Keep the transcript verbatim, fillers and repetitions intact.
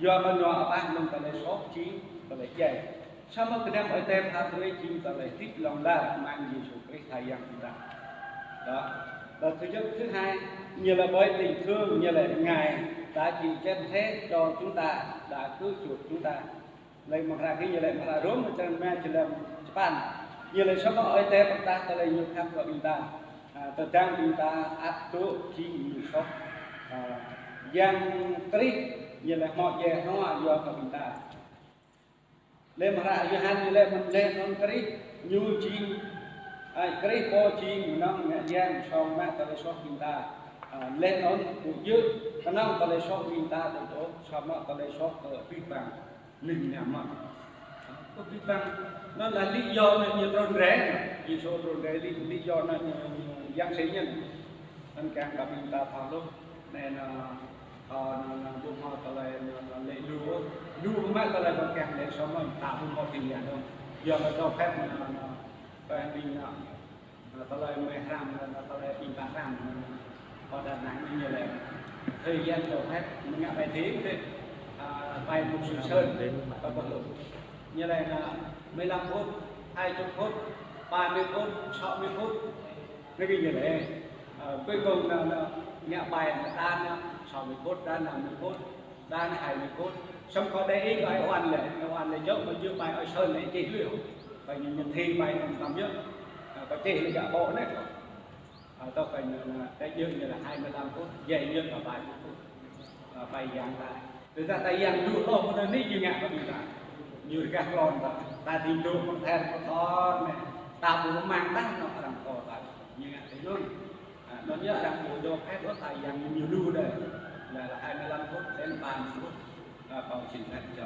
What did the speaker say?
Yua mơnuă apah mơ̆ng tơlơi soh jing tơlơi djai. Samơ̆ gơnam Ơi Adai pha brơi jing tơlơi hrih hlŏng lar amăng Yêsu Krist Khua Yang ƀing ta. Đó. Và thứ nhất, thứ hai, như là bởi tình thương, như là Ngài đã chịu chết thế cho chúng ta, đã cứu chuộc chúng ta. Lĕ mơ̆ng hră kơ ñu lĕ mơ̆ng hră Rôm črăn rơma črăn sapăn. Ñu lĕ samơ̆ Ơi Adai pơtă tơlơi ñu khăp kơ ƀing ta. A, tơdang ƀing ta ăt dŏ jing ñu soh. A, Yang Krist ñu lĕ hmâo djai hrŏm yua kơ ƀing ta. Lĕ mơ̆ng hră Yôhan ñu lĕ mơ̆ng lĕ anŭn Krist ñu jing, a, Krist pô jing mơnơ̆ng ngă yang song mă tơlơi soh ƀing ta. A, lĕ anŭn kơ yơh kơnơ̆ng tơlơi soh ƀing ta tơdŏ samơ̆ tơlơi soh kơ abih bang. Ling nam mă. Kơ abih bang, anŭn là lý do anŭn ñu trŭn rai, Yêsu trŭn rai lý, lý do anŭn ñu, ñu yang sê nhân. Anŭn kiăng kơ ƀing ta thâo lu, anai anŭn, thâo anŭn, anŭn ƀu hmâo tơlơi anŭn, anŭn lĕ lu, lu mă tơlơi ƀu kiăng lĕ samơ̆ ta ƀu hmâo tin yang dong. Yua kơ cho phép anŭn, anŭn, anŭn, kơ ƀing anŭn, Anŭn tơlơi mơ̆ng hrăm, anŭn tơlơi ƀing ta hrăm, anŭn pơ Đà Nẵng ñu lĕ. Thời gian cho phép, mơ̆ng ngă bài thi, a, bài một sự sơn, kơ ƀuh lu. Ñu lĕ anŭn mười lăm phút, hai chục phút, ba mươi phút, sáu mươi phút. Anŭn kơ ñu lĕ. A, cuối cùng anŭn, anŭn ngă bài anŭn đa anŭn sáu mươi phút, đa năm mươi phút. Đa anŭn hai mươi phút. Samơ̆ kơ đe ih kơ ai oan lĕ, ai oan lĕ djơ̆, kơ djơ̆ ƀai ơi sơn lĕ čih lui. Kơ ñu, ñu thi ƀai anŭn tăm yơh. A, kơ čih lui gak ƀô̆ anai. A, tŏ kơ ñu, a, đe djơ̆ ñu là hai mươi lăm phút, djai ñu là ba mươi phút. A, ƀai yang ta. Tơdah ta yang dŏ hlâo mơ̆n anai ñu ngă kơ ƀing ta. Ñu rơgah klon ta. Ta dŏ dŏ mơ̆n ther mơ̆n thor anai. Ta ƀu rơmang tah anŭn arăng kơ ta. Ñu ngă tui anŭn. A, anŭn yơh arăng ƀu dŏ phép ôh ta yang ñu lu đơi. Là, là hai mươi lăm phút đến ba mươi phút, a, kâo xin phép dŏ.